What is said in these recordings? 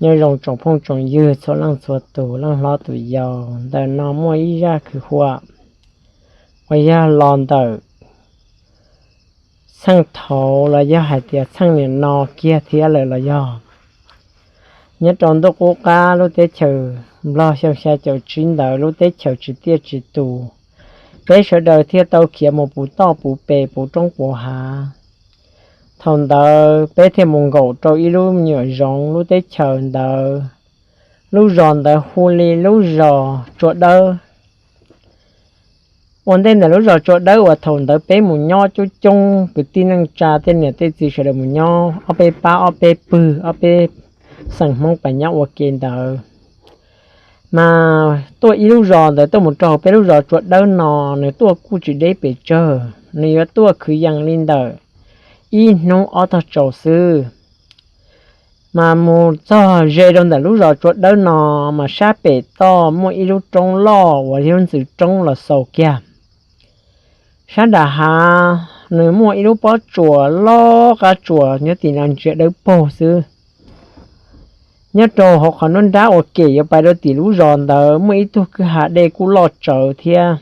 Nyob zoo tsoom phooj tsoom ywg txhua leej txhua tus, leej hlob tus yau. Ntawm no muaj ib zaj kwv huam uas yog los ntawm txheej thaud los yog hais tias txheej niam no kiag thiab lawm los yog nyob rau ntuj qub qab lub teb chaws Nplog xyoo xya caum tsib ntawd, lub teb chaws tsis tiaj tsis tus, peb sawv daws thiaj tau khiav mus puv toj puv pes puv roob puv hav. Thaum ntawd peb thiaj mus nkaum rau ib lub me nyuam zoov, lub teb chaws ntawd, lub zos ntawd hu li lub zos Tsua Dawb. Ua ntej ntawm lub zos Tsua Dawb uas thaum ntawd peb mus nyob coob coob, kwv tij neej tsa tej niam tej txiv sawv daws mus nyob ob peb pab ob peb pwg ob peb xeem Hmoob pas nyob ua ke ntawd, mas tuaj ib lub zos ntawd tuaj mus rau peb lub zos Tsua Dawb no, nws tuaj kuj tsis deb pes tsawg, nws yuav tuaj kwv yees li ntawm ib hnub ob tog tsaus xwb. Mas mus txog ze rau ntawm lub zos Tsua Dawb no, mas sab pem toj muaj ib lub roob loj uas yog lub ntxwv roob los xaus kiag. Sab nram hav nws muaj ib lub pob tsuas loj qab tsuas nyob tim no ntsia dawb paug xwb. Nyob rau hauv qhov nruab nrab uas kem yuav pais rau tim lub zos ntawd muaj ib tug kwj ha dej kuj loj tsawv thiab.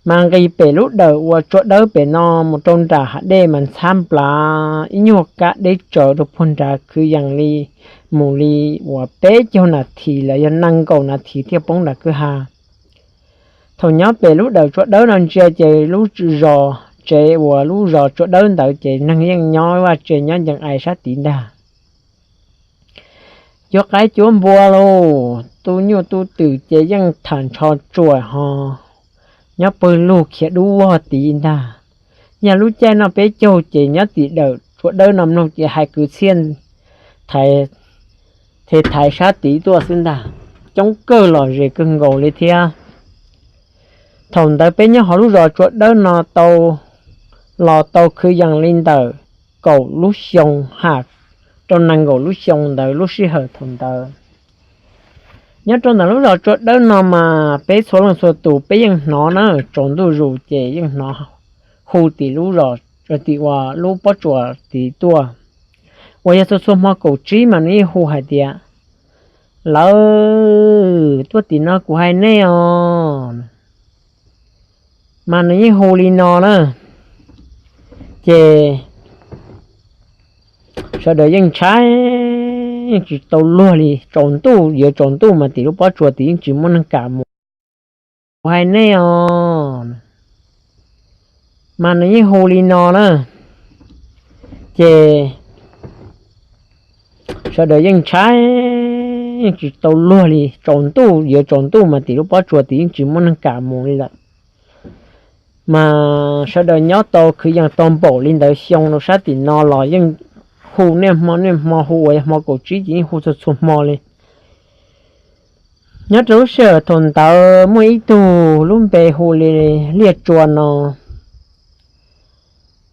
Mas nqis pem lub dawm uas Tsua Dawb pem no mus rau nram hav dej mas ntxhab nplav ib nyuag kab deb tsawv rau puag nrad, kwv yees li mus li uas peb caug nas this los yog nees nkaum nas this thiaj poob nram kwj ha. Thaum nyob pem lub dawm Tsua Dawb no ntsia ces lub zos, tsev uas lub zos Tsua Dawb ntawd ces neeg yeej nyob vaj tse nyob ncees ais sab tid ntag. Cuab qaib cuab npua lauj, tu nyuj tu twm ces yeej tham ntsho tsuam ho nyob pawg lug khiav dub vog tid ntag. Yog lub caij noj peb caug ces nyob tim dawm Tsua Dawb no mloog ces hais kwv txhiaj thaiv sab tid tuaj xwb ntag. Coob kawg los ze kawg nkaus li thiab. Thaum ntawd peb nyob hauv lub zos Tsua Dawb no tau los tau kwv yees li ntawm kaum lub xyoo ha, rau nees nkaum lub xyoo ntawd lub sij hawm thaum ntawd. Nyob rau ntawm lub zos Tsua Dawb no mas peb txhua leej txhua tus peb yeej hnov na, tsaus ntuj zus ces yeej hnov hu tim lub zos, tim uas lub pob tsuas tid tuaj, uas yog txhua txhua hmo kaum tsib mas nws yeej hu hais tias, Lawv tuaj tim no kuv hais nej os. Mas nws yeej hu li no na, ces sawv daws yeej ntshai, yeej tsis tau luag li. Tsaus ntuj yuav tsaus ntuj mas tim lub pob tsuas tid yeej tsis muaj neeg kam mus, kuv hais nej os. Mas nws yeej hu li no na, ces sawv daws yeej ntshai, yeej tsis tau luag li. Tsaus ntuj yuav tsaus ntuj mas tim lub pob tsuas tid yeej tsis muaj neeg kam mus li lawm. Mas sawv daws nyob tau kwv yees tau npaum li ntawd xyoo rau sab tim no los yeej hu niaj hmo niaj hmo, hu uas yog hmo kaum tsib ces yeej hu txhua txhua hmo li. Nyob rau lub sij hawm thaum ntawd muaj ib tug lub npe hu li Liaj Tsua no.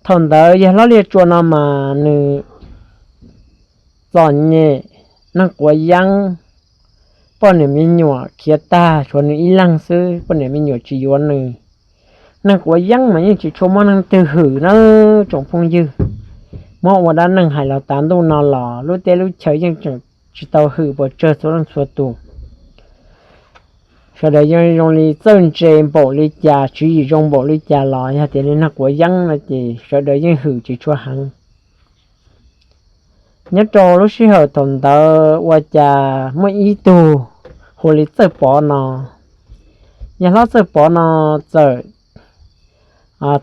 Thaum ntawd yog hlob Liaj Tsua no mas nws txom nyem, neeg quav yeeb, poj niam me nyuam khiav tag tshuav nws ib leeg xwb, poj niam me nyuam tsis yuav nws. Neeg quav yeeb mas yeej tsis tshua muaj neeg twg hwm na tsoom phooj ywg. Muab ua dab neeg hais los tav ntuj no los lub teb lub chaw yeej tseem tsis tau hwm puas tsawg txhua leej txhua tus. Sawv daws yeej zoo li txawj ntse npaum li cas, tswv yim zoo npaum li cas los yog tias li neeg quav yeeb no ces sawv daws yeej hwm tsis tshua heev. Nyob rau lub sij hawm thaum ntawd ua cas muaj ib tug hu li Txawj Pov no, yog hlob Txawj Pov no txawm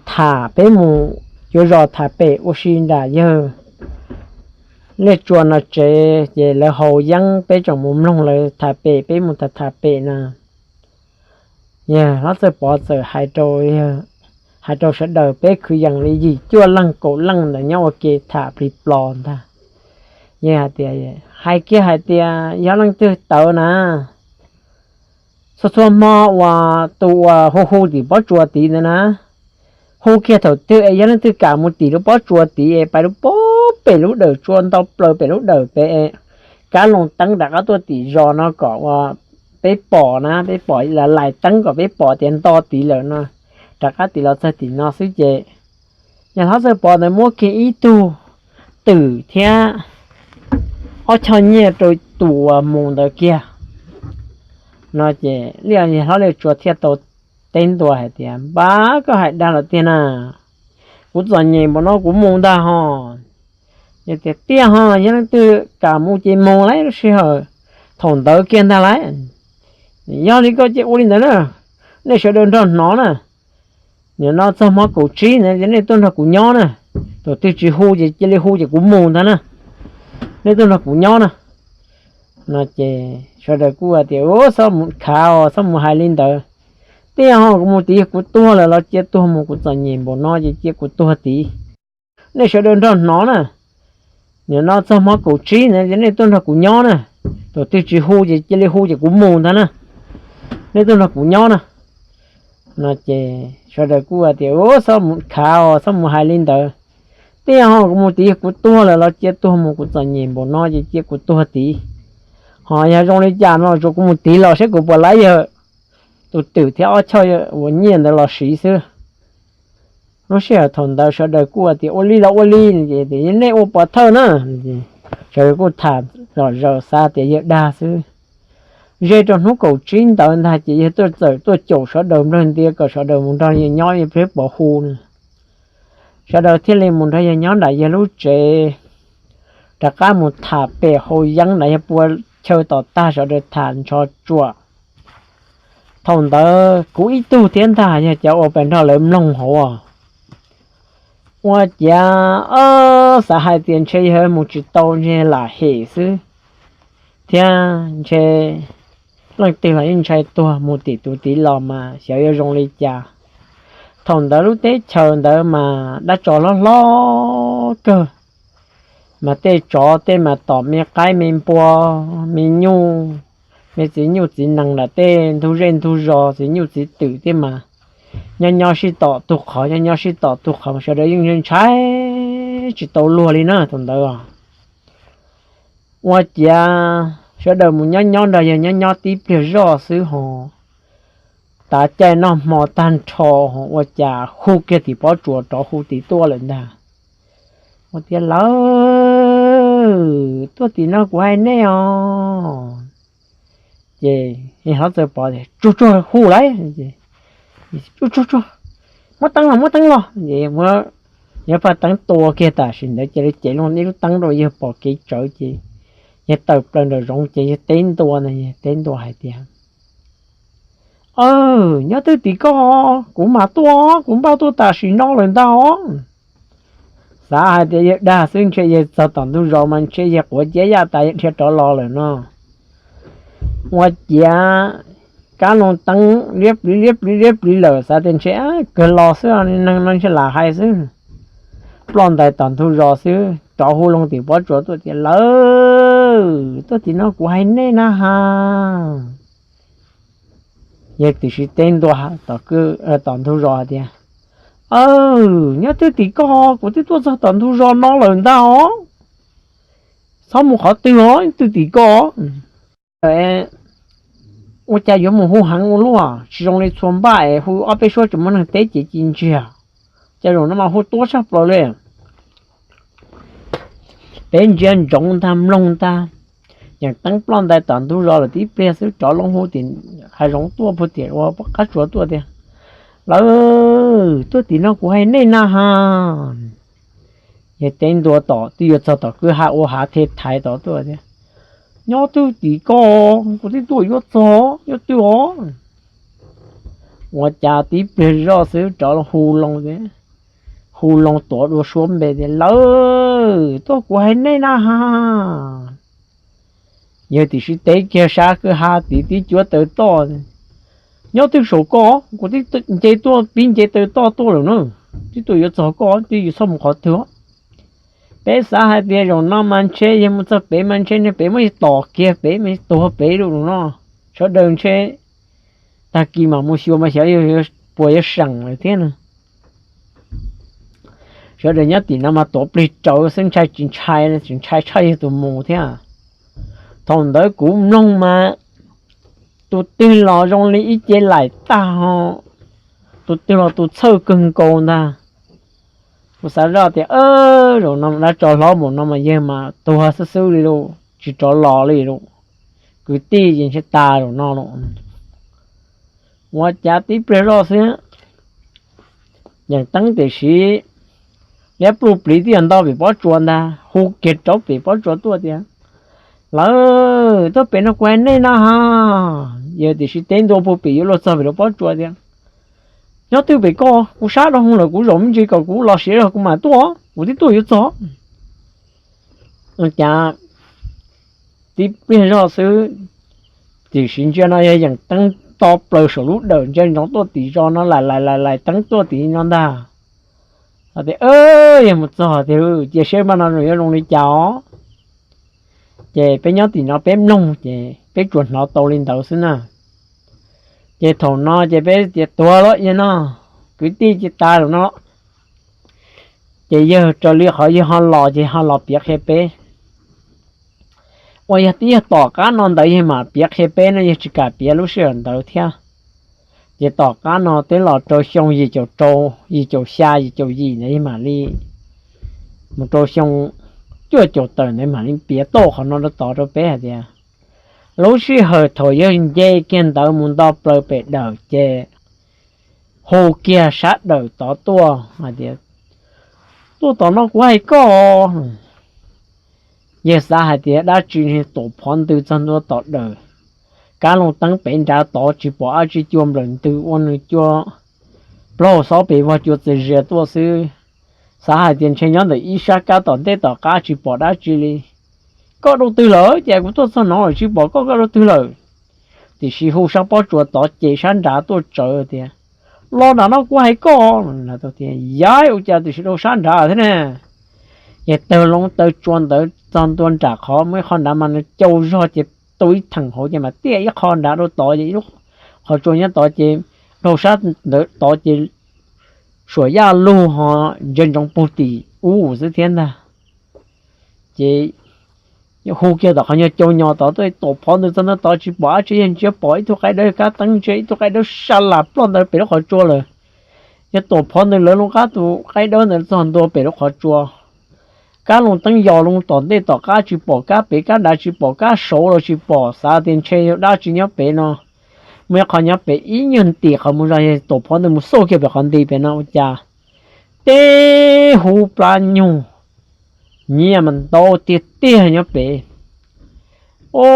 tham peb mus, yuav zos tham pem ua si nram yawg Liaj Tsua no tsev, ces lawv haus yeeb peb tseem mus mloog lawv tham pem, peb mus tham tham pem na. Yog hlob Txawj Pov txawm hais rau, hais rau sawv daws peb kwv yees li yim cuaj leej kaum leej ntawd nyob ua ke tham plig plos ntag. Yog hais tias, hais kiag hais tias yog leej twg tawv na, txhua txhua hmo uas tus uas hu hu tim pob tsuas tid ntawd na, hu kiag thaum twg es yog leej twg kam mus tim lub pob tsuas tid es pais lub pob pem lub dawm tsua nto plaws pem lub dawm pem, kav loo teeb rov qab tuaj tim zos no kom ua peb pom na, peb pom lais teeb kom peb pom tias nto tid lawm no, rov qab tim los txog tim no xwb ces, yog hlob Txawj Pov ntawd muab kiag ib tug twm thiab ob choj nyiaj rau tus uas mus ntawd kiag. No ces Liaj Hlob Liaj Tsua thiaj tau teb ntua hais tias, Npab, koj hais dag los tiag na, kuv txom nyem npaum no kuv mus ntag ho. Tias, Tiag ho, yog leej twg kam mus ces mus lauj, lub sij hawm thaum ntawd kiag ntag lauj. Yog li koj cia ua li ntawd na, nej sawv daws nrog hnov na. Nim no txog hmo kaum tsib na, nej tuaj nrog kuv nyob na. Tus twg tsis hu ces cia li hu ces kuv mus ntag na. Nej tuaj nrog kuv nyob na. No ces sawv daws kuj hais tias, Ua, txhob mus khav os, txhob mus hais li ntawd. Tiag ho, kuv mus tid kuv tuag lawm los cia tuag mus, kuv txom nyem npaum no ces cia kuv tuag tid. Nej sawv daws nrog hnov na. Nim no txog hmo kaum tsib na, nej tuaj nrog kuv nyob na. Tus twg tsis hu ces cia li hu ces kuv mus ntag na. Nej tuaj nrog kuv nyob na. No ces sawv daws kuj hais tias, Ua, txhob mus khav os, txhob mus hais li ntawd. Tiag ho, kuv mus tid kuv tuag lawm los cia tuag mus, kuv txom nyem npaum no ces cia kuv tuag tid. Ho yog zoo li cas no tsuas kuv mus tid los saib kuv puas laib yawg tus twm thiab ob choj uas nyiaj ntawd los siv xwb. Lub sij hawm thaum ntawd sawv daws kuj hais tias, Ua li los ua li, nej ua pov thawj na. Sawv daws kuj tham zom zaws xav tias yawg dag xwb. Ze rau hnub kaum tsib ntawd ntag ces yawg tuaj txawm tuaj caum sawv daws nplawg ntiav kom sawv daws mus nrog yawg nyob, yawg pheej pov hu na. Sawv daws thiaj li mus nrog yawg nyob nram yawg lub tsev, rov qab mus tham pem hau yeeb nram yawg pua chaw tom tag, sawv daws tham ntsho tsuam. Thaum ntawd kuv ib tug thiab ntag yog cov uas pem nrog lawv mloog hauv. Ua ciav, o, xav hais tias ntshe yawg mus tsis tau, ntshe lam hem xwb, thiab ntshe leej twg los yeej ntshai tuag, mus tim tus tid los mas xyov yuav zoo li cas. Thaum ntawd lub teb chaws ntawd mas dab tsov hlob hlob kawg, mas tej tsov tej mas tom me qaib me npua, me nyuj, me txiv nyuj txiv nees nram tej ntug zej ntug zos, txiv nyuj txiv twm tej mas nyob nyob sib tom tug qhov, nyob nyob sib tom tug qhov, sawv daws yeej ntshai tsis tau luag li na thaum ntawd. Ua ciav sawv daws mus nyob nyob nrog yawg nyob nyob tib pliag zoj xwb ho, tav caij noj hmo tag nrho ho ua cas hu kiag tim pob tsuas rov hu tim tuaj lawm ntag. Ua tias, Lawv tuaj tim no kuv hais nej os. Ces hlob txawm pom, Tsuag tsuag hu lauj. Tsuag tsuag, muab teeb los, muab teeb los. Ces muab, yawg paj teeb tua kiag tam sim ntawd ces lawv cev loo ib lub teeb rau yawg pom kev tsawv ces yawg tawm plaws nraum zoov ces yawg teb ntua ntag, yawg teb ntua hais tias, Aws, nyob twj tim koj, kuv mam tuaj, kuv npaj tuaj tam sim no lawm ntag os. Xav hais tias yawg dag xwb, ntshe yawg txog tom ntug zos mas ntshe yawg quav ciab yaj tas yawg dhia rov los lawm no. Ua ciav kab loo teeb liab pliv liab pliv liab pliv lawm, xav tias ntshe kawg los xwb, neeg no ntshe lam hais xwb. Ploj ntais tom ntug zos xwb, rov hu loo tim pob tsuas tuaj tias, Lawv tuaj tim no kuv hais nej na ha. Yawg tiam sis teb ntua tom ntug zos hais tias, Aws, nyob twj tim koj, kuv twb tuaj txog tom ntug zos no lawm ntag os. Txhob mus qhov twg os, twj tim koj. Ua cas yuav mus hu heev ua luaj, tsis zoo li txhua npaj es hu ob peb suab tsis muaj neeg teb ces ci ntsiag. Cas zaum no mas hu tuab tshaj plaws li. Peb ntsia ntsoov ntag mloog ntag, yeem teeb ploj ntais tom ntug zos lawm tib pliag xwb rov loo hu tim hav zoov tuaj, puag tim ua qab tsuas tuaj tias, Lawv tuaj tim no kuv hais nej na ha. Yawg teb ntua tom twb yuav txog tom kwj ha ua hav the thaiv tod tuaj tias, Nyob twj tim koj, kuv twb tuaj yuav txog, nyob twj os. Ua cas tib pliag zoj xwb rov hu loo, hu loo tuav dua suab npe tias, Lawv tuaj kuv hais nej na ha. Yawg tiam sis teb kiag sab kwj ha tid tib cuab taw toj, Nyob twj saum koj, kuv twb nce tuaj pib nce taw toj tuaj lawm na. Twb tuaj yuav txog koj, twb yuav txhob mus qhov twg. Peb xav hais tias zaum no mas ntshe yawg mus txog pem mas ntshe niag pem muab yawg tom kiag pem mas tuag pem lawm no. Sawv daws ntshe tag kis mam mus xyuas mas xyov puas yuav seem lawm thiab no. Sawv daws nyob tim no mas tuav plig rawv xwb, ntshai tsis ntshai, tsis ntshai tshaj yawg tus mus thiab. Thaum ntawd kuv mloog mas tus twg los zoo li ib ce laim tag ho, tus twg los tus txhawj kawg nkaus ntag. Kuv xav zoj tias, Zaum no dab tsov hlob mus no mas yawg mas tuag xwb xwb li lauj. tsis rov los li lauj. Kwv tij ces ntshe tas zaum no los. Ua cas tib pliag zoj xwb, yeem teeb tiam sis liab pluj pliv twb yog nto pem pob tsuas ntag, hu kiag rau pem pob tsuas tuaj tias, Lawv tuaj pem no kuv hais nej no ha. Yog tiam sis teb ntua puag pem yuav luag txog pem rau pob tsuas tias, Nyob twg pem koj? Kuv sab dhau hwv lawm, kuv zaum me ntsis kom kuv los siav zog kuv mam tuaj, kuv twb tuaj yuav txog. Cas tib pliag zoj xwb, tiam sis ntsia no yog yeem teeb to plaws saum lub dawm ntsia ntsoov tuaj tim zos no, lais lais lais lais teeb tuaj tim no ntag. Tias, Yog mus txog tiag, cia seb mas no yuav zoo li cas os. Ces peb nyob tim no peb mloog ces peb tsuas hnov tau li ntawd xwb na. Ces thaum no ces peb tias tuag lawm yog no, kwv tij ces tas lawm no. Ces yawg raws li qhov yawg ho los ces ho los piav qhia peb. Uas yog tib yog tom qab no ntawd yawg mam piav qhia peb no, yawg tsis kam piav lub sij hawm ntawd thiab. Ces tom qab no twb los rau xyoo yim caum rau, yim caum xya, yim caum yim ntawd yawg mam li, mus rau xyoo cuaj caum tawm ntawd mam li piav tau qhov no rau tod rau peb hais tias, lub sij hawm thaum yawg nce kiag ntawd mus nto plaws pem dawm ces hu kiag sab dawm tod tuaj hais tias, Tuaj tom no kuv hais koj. Yawg xav hais tias dab tsi, tuam phov ntws txog ntua tom dawm, kab loo teeb pem nrad tod tsis pom dab tsi, cua nplawm ntws ua nws cua plaub hau xob pes vog cua txias zias tuaj xwb. Xav hais tias ntshe nyob ntawm ib sab kab tom ntej tom qab tsis pom dab tsi li. Koj rau twg lawm? Ces kuv tuaj txog no tsis pom koj, koj rau twg lawm? Tiam sis hu sab pob tsuas tod ces sab nrad tuaj tsawv tias, Los nram no kuv hais koj. Tias, Yog ua cas tiam sis rau sab nrad thiab ne? Ces tawg loo tawg tsua ntawd txog ntua nram qhov muaj ib qho nrad mas nws cau zog ces tu ib theem hauv ces mas tiaj ib qho nrad rau tod ces ib lub qhov tsua nyob tod ces rau sab ntawd tod ces suam yaj lug ho ntsia ntsoov puag tim ub xwb thiab ntag. Ces hu kiag tom qhov nyuag cau nyos tod tuaj, tuam phov ntws txog ntua tod tsis pom dab tsi, yog ntsia pom ib tug qaib dawb kab teeb, ntsia ib tug qaib dawb sa las ploj ntawd pem lub qhov tsua lawm. Yog tuam phov ntws lawv loo qab tus qaib dawb ntawd txog ntua pem lub qhov tsua, kab loo teeb yos loo tom ntej tom qab tsis pom, kab pem kab nrad tsis pom, kab saud los tsis pom, xav tias ntshe yog dab tsi nyob pem no. Muaj ib qho nyob pem ib nyuag ntim qhov mus zog, yog tuam phov ntws mus xauj kiag pem qhov nti pem no ua cas teb huv plab nyuag nyiaj mas ntau tiag tiag nyob pem. Ua,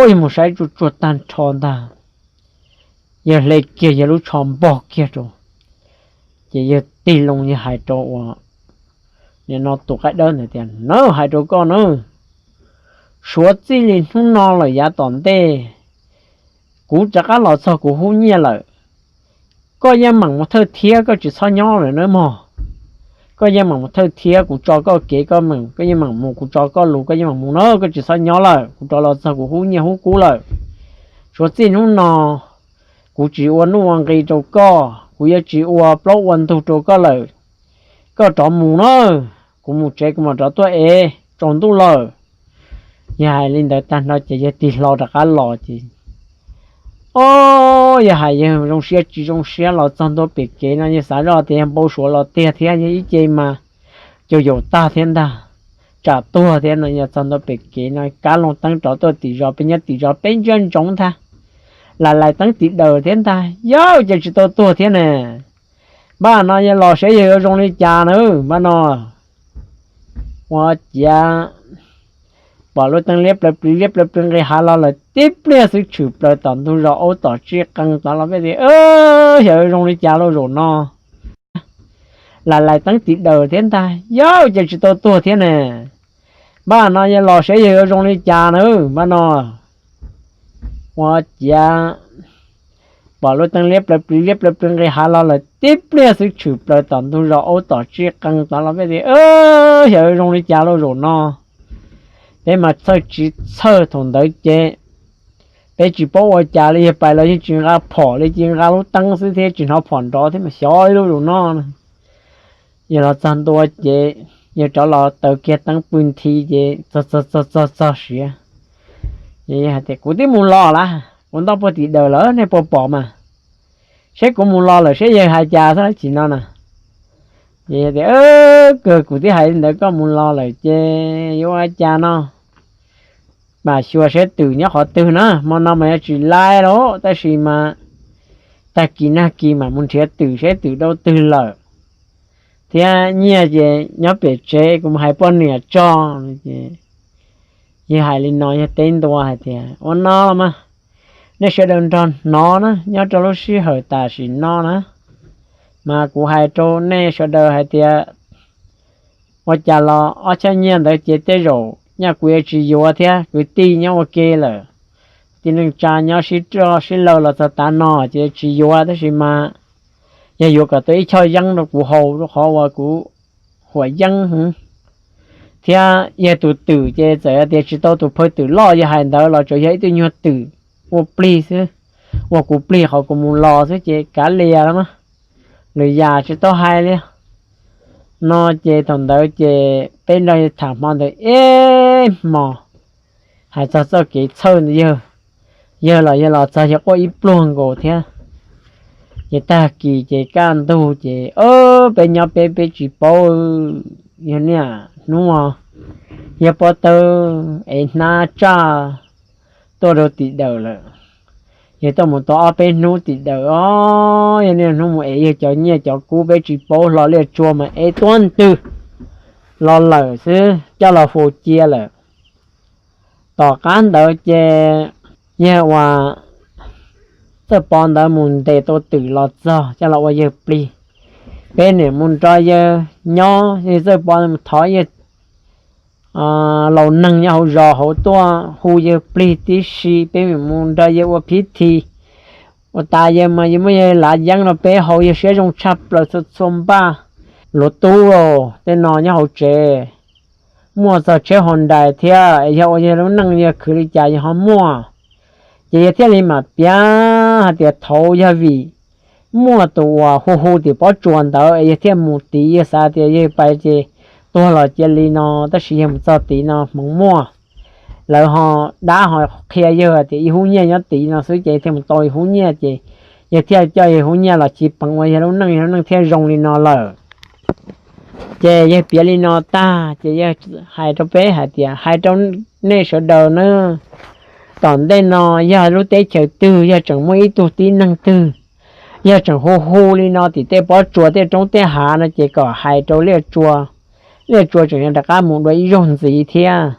yawg mus saib tsuag tsuag tag nrho ntag, yawg hle kiag yawg lub tsho npog kiag rau, ces yawg tig loo yawg hais rau ua, nim no tus qaib dawb ntawd tias, Nawb, hais rau koj nawb, suav txij li hnub no lawm yav tom ntej kuv rov qab los txog kuv hub nyiaj lawm, koj yeej meem mus thawj thiab koj tsis txhob nyob lawm nawb mog. Koj yeej meem mus thawj thiab, kuv tso koj kev koj meem, koj yeej meem mus, kuv tso koj lus koj yeej meem mus na, koj tsis txhob nyob lawm, kuv rov los txog kuv hub nyiaj hub kub lawm. Suav txij hnub no kuv tsis ua nuj ua nqi rau koj, kuv yuav tsis ua plaub ua ntug rau koj lawm. Koj rov mus na, kuv mus tsev kuv mam rov tuaj ev, tsaus ntuj lawm. Yawg hais li ntawd tag nrho ces yawg tig hlo rov qab los ces, o, yawg hais yawg zoo siab tsis zoo siab los txog ntua pem kev no yawg xav zoj tias yog npau suav los tiag thiab, yog ib ce mas cua yaum tag thiab ntag, tsam tuag thiab no. Yog txog ntua pem kev no kab loo teeb rov tuaj tim zos, peb nyob tim zos peb ntsia ntsoov ntag, lais lais teeb tim dawm thiab ntag, yog ua cas tsis tau tuag thiab ne? Npaj no yog los saib yawg yuav zoo li cas na, npaj no. Ua ciav pom lub teeb liab plaws plis liab plaws plis nqis hav los lawm tib pliag xwb tshwm plaws tom ntug zos aub tom tsib qee tod los peb tias, Xyov zoo li cas lauj zaum no, lais lais teeb tim dawm thiab ntag, yog ua cas tsis tau tuag thiab ne? Npaj no yog los saib yawg yuav zoo li cas na, npaj no. Ua ciav pom lub teeb liab plaws plis liab plaws plis nqis hav los lawm tib pliag xwb tshwm plaws tom ntug zos aub tom tsib qee tod los peb tias, Xyov zoo li cas lauj zaum no, peb mas txhawj tsis txhawj thaum ntawd ces peb tsis paub ua cas li, yawg pais los yeej tsis nqa phom li, cia nqa lub teeb xwb thiab tsis hnov phom nrov thiab mas xyov li lauj zaum no. Yawg los txog ntua ces yawg rov los taws kiag teeb pw nthi ces txog txog txog txog siav. Ces yawg hais tias, Kuv twb mus los lawm, kuv nto puag tim dawm lawm, nej puas pom mas? Seb kuv mus los lawm seb yawg hais cas xwb tsis no na. Ces yawg tias, Kawg kuv twb hais li ntawd koj mus los lawm ces yuav ua cas no? mam xyuas seb twm nyob qhov twg na, hmo no mas yuav tsis laib lawm, tab sis mas tag kis nag kis mam mus nrhiav twm seb twm dua twg lawm. Thiab nyiaj ces nyob pem tsev, kuv mus hais poj niam tso. Yawg hais li no, yawg teb ntua hais tias, ua no los mas nej sawv daws nrog hnov na, nyob rau lub sij hawm tam sim no na, mas kuv hais rau nej sawv daws hais tias, ua cas los ob choj nyiaj ntawd ces tej zaum nyaj kuv yuav tsis yuav thiab, kwv tij nyob ua ke lawm, tij neej tsa nyob sib roj sib law los txog tav no ces tsis yuav, tab sis mas yog yuav kom tau ib choj yeeb rau kuv haus rau qhov uas kuv huam yeeb heev. Thiab yog tus twm ces txawm tias tsis tau tus phaw twm loj yog hais ntawd los tsuas yog ib tug nyuag twm ua plig xwb, ua kuv plig qhov kuv mus los xwb ces kav liam los mas, lwm yam tsis tau hais li. No ces thaum ntawd ces peb nrog yawg tham hmo ntawd ib hmos, hais txog txoj kev txhawj ntawd, yawg los yawg los txog yawg quaj ib pluag nkaus thiab. Ces tag kis ces kaj ntug ces peb nyob peb peb tsis paub, yog niaj hnub yog pob tawb es hnab tsaj tuaj rau tim dawm lawm. Yog tuaj mus tau ob peb hnub tim dawm os, yog niaj hnub mus es yawg cov nyiaj cov kub peb tsis paub hlo, liaj tsua mas es tuab ntwg los lawm xwb, coj los faus cia lawm. Tom qab ntawd ces yawg uas txawj pov ntawd mus ntes tau twm los txog coj los ua yawg plig. Peb niam mus nrog yawg nyob, yawg txawj pov mus thov yawg laus neeg nyob hauv zos hauv tuaj hu yawg plig tib si, peb mus nrog yawg ua phiv thi. Ua tas yawg mas yawg muab yawg lav yeeb rau peb haus, yawg siab zoo tshaj plaws txhua txhua npaj. Luag tub tej no nyob hauv tsev muaj txog tsheb hauv nrais thiab, yog ua yawg lub neej yawg khwv li cas yawg ho muaj. Ces yawg thiaj li mam piav hais tias thaud yog vim muaj tus uas hu hu tim pob tsuas ntawd es yawg thiaj mus tid, yawg xav tias yawg pais ces tuag los cia li no, tab sis yawg mus txog tid no hmoov muaj, lawv ho, dab ho qhia yawg tias ib hub nyiaj nyob tid no xwb ces yawg thiaj mus tau ib hub nyiaj ces yawg thiaj coj yawg hub nyiaj los tiv peev ua yawg lub neej, yawg lub neej thiaj zoo li no lawm. Ces yawg piav li no tag ces yawg hais rau peb hais tias, hais rau nej sawv daws na, tom ntej no yog lub teb chaws twg yog tseem muaj ib tug tib neeg twg yog tseem hu hu li no tim tej pob tsuas tej roob tej hav no ces kom hais rau liaj tsua, liaj tsua tseem yuav rov qab mus dua ib zaug ntxiv thiab.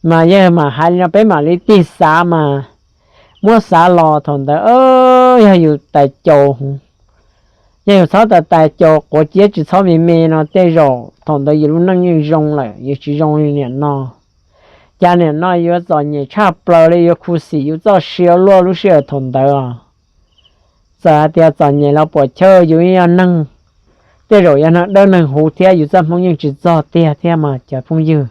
Mas yawg mam hais li no peb mam li tig xav mas, muab xav los thaum ntawd yog yus tais caus, yog yus txhob tais tais caus quav ciab tsis txhob me me no tej zaum thaum ntawd yus lub neej yeej zoo lawm, yus tsis zoo li niam no. Cas niam no yuav txom nyem tshaj plaws li, yuav khuv xim yus txoj sia luaj lub sij hawm thaum ntawd. Txawm hais tias txom nyem los puam chawj yus yog neeg, tej zaum yog neeg dawb neeg huv thiab yus txoj hmoo yeej tsis txog tiag thiab mas cov phooj ywg.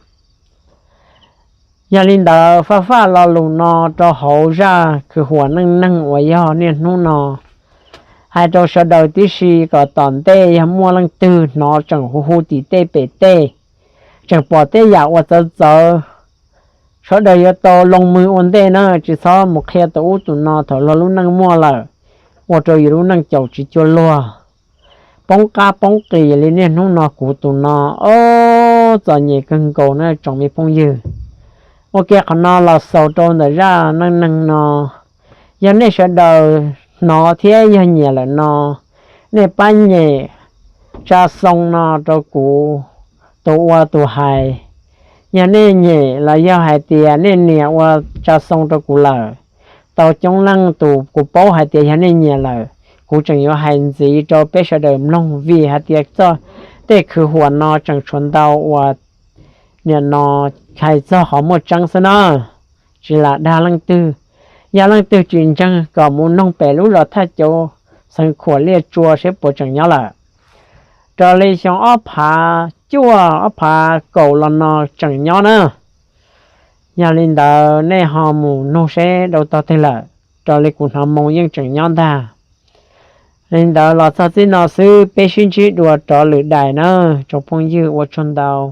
Yog li ntawd faj faj lo lus no rau hauv zaj khwv huam neej neeg uas yog niaj hnub no, hais rau sawv daws tib si kom tom ntej yog muaj leej twg hnov tseem hu hu tim tej pem tej, tseem pom tej yam uas txawv txawv, sawv daws yuav tau loo mws ua ntej na, tsis txhob mus qhia tus ub tus no thaum luag lub neej muaj lawm, ua rau yus lub neej caum tsis cuag luag, poob qab poob qis li niaj hnub no kuv tus no. Ob, txom nyem kawg nkaus na tsoom me phooj ywg. Ua ke qhov no los xaus rau ntawm zaj neej neeg no. Yog nej sawv daws hnov thiab yog nyiam lawm no, nej pab nyem tsa xoo no rau kuv tus ua tus hais. Yog nej nyem los yog hais tias nej niam ua tsa xoo rau kuv lawm, tau coob leej tus kuv paub hais tias yog nej nyiam lawm, kuv tseem yuav hais ntxiv rau peb sawv daws mloog vim hais tias txoj, tej khwv huam no tseem tshuav ntau uas niam no hais txog qhov muaj tseeb xwb na, tsis lam dag leej twg. Yog leej twg tsis ntseeg kom mus noog pem lub zos Thaj Cauv xeev Khuam Liaj Tsua seb puas tseem nyob lawm. Raws li xyoo ob phav cuaj ob phav kaum los no tseem nyob na. Yog li ntawd nej ho mus nug seb dua tog twg lawm, raws li kuv hnov moo yeej tseem nyob ntag. Li ntawd los txog txij no xwb, peb sib ntsib dua rov lwm daim na tsoom phooj ywg, ua tsaug ntau.